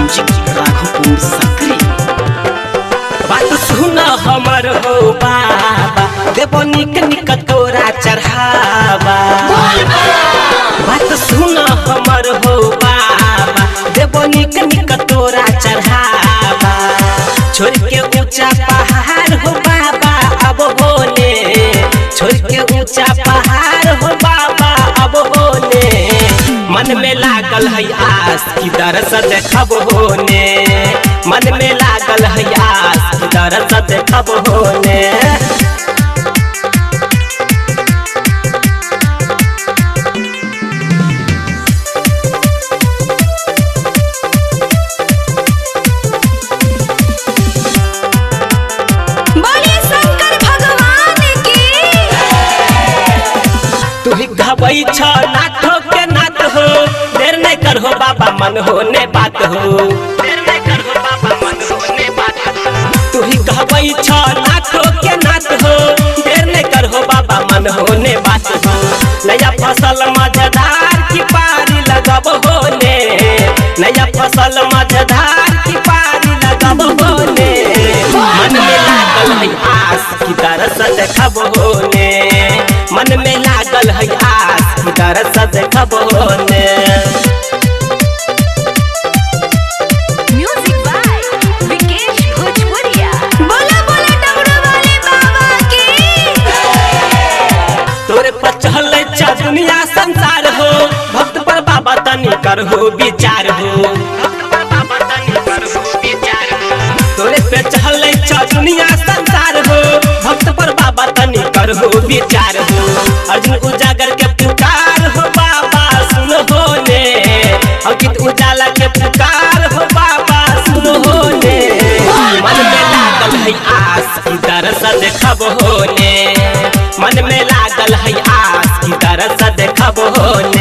Music Raghopur सकरी। बात सुन हमर हो बाबा, देबो निक निक तोरा चढ़ावा। बात सुन हमर हो बाबा, देबो निक निक तोरा चढ़ावा। छोड़ के ऊंचा पहाड़ हो बाबा अब होने, छोड़ के ऊंचा पहाड़ हो बाबा अब होने। मन में लागल है आस की दरस देखब होने, मन में लागल है आस की दरस देखब होने। बोलिए शंकर भगवान की। तू ही गवै छ नाथो के नाथ हो, देर नहीं कर हो बाबा मन होने बात हो, देर नहीं कर हो बाबा मन होने बात हो। तू ही गवै छ नाथो के नाथ हो, देर नहीं कर हो बाबा मन होने बात हो। नया फसल मझधार की पारी लगब होने, नया फसल मझधार की पारी लगब होने। मन में लागल है आस की दरस देखब होने, मन में लागल है आस की दरस देखब होने। म्यूजिक बाय विकेश भोजपुरिया। बोला बोला डमरू वाले बाबा की। तोरे पर चहल चा दुनिया संसार हो, भक्त पर बाबा तनी कर हो विचार हो, भक्त पर बाबा तनी कर हो विचार हो। तोरे पे चहल चा दुनिया संसार हो, भक्त पर बाबा तनी कर हो विचार हो। अर्जुन उजागर के पुकार हो बाबा सुन होने, अंकित उजाला के पुकार हो बाबा सुन होने। मन में लागल है आस की दरस देखब होने, मन में लागल है आस की दरस देखब होने।